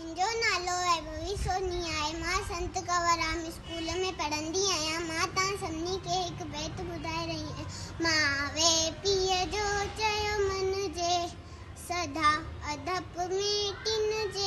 منهنجو نالو ويڀوي سوني آهي. مان سنت ڪنور رام اسڪول ۾ پڙهندي آهيان. مان توهان سڀني کي هڪ بيت ٻڌائي رهي آهيان. ماوي پيء جو چيو مڃجي، سدا ادب ۾ ٽن جي.